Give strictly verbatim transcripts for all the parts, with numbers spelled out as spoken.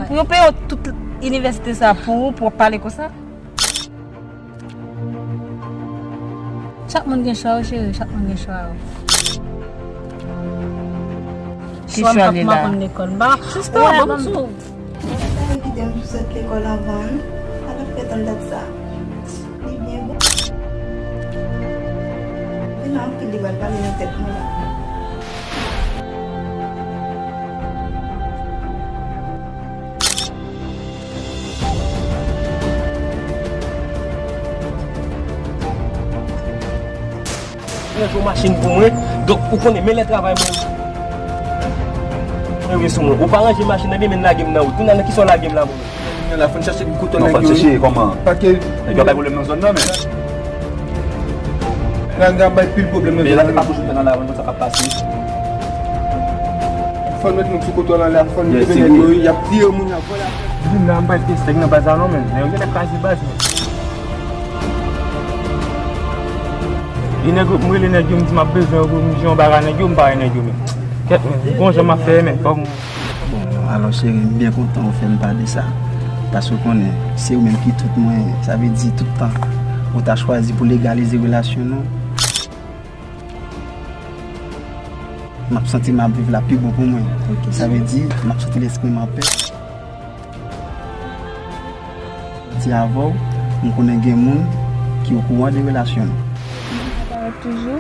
Pou yo peye w tout inivèsite sa pou ou, pou w ap pale konsa? Chak moun gen chwa yo, cheri, chak moun gen chwa yo. Ki chwa li la? Chwa m k ap aprann lekòl. M pa... Sista, ban m sou. Sa vle kite m sot lekòl anvan, an? Sa pa t fè tann dat sa. Li byen bon. Li la anpil, li pral pale nan tèt mwen la. Mwen jwe machin pou mwen, donk ou konnen, men lè travay mwen. Mwen vin sou mwen. Ou pa ranje machin nan byen, men lage m nan wout. Kounye a, nan kisa w lage m la, mwen? Kounye a la, fò n chèche kote nèg yo ye. Non, fò n chèche, kòman? Paske nèg yo bay pwoblèm nan zòn nan, men. Nèg yo bay pil pwoblèm nan zòn nan. Men la, se pa pou joute nan la, mwen, sa k ap pase. Fò n met moun sou kontwòl anlè a, fò n kite nèg yo, y ap tiye moun, y ap vòlè. Vin la, m pa teste nèg nan baz la non, men. Nèg yo genlè kraze baz, men. E nèg yo, m rele nèg yo, m di m ap bezwen yo pou m jwe yon bagay nèg yo, m pa wè nèg yo, men. Kèt, men, gon jan m ap fè, men, fò m... Bon, alò, cheri, m byen kontan ou fè m pale sa. Paske ou konnen, se ou menm ki tout mwen, sa vle di tout tan ou ta chwazi pou legalize relasyon nou. M ap santi m ap viv la pi bon pou mwen. Ok. Sa vle di, m ap santi lespri m anpè. Ti avè w, m konnen gen moun ki okouran de relasyon nou. Parèt toujou.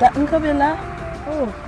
Dat m kanpe la. Oh.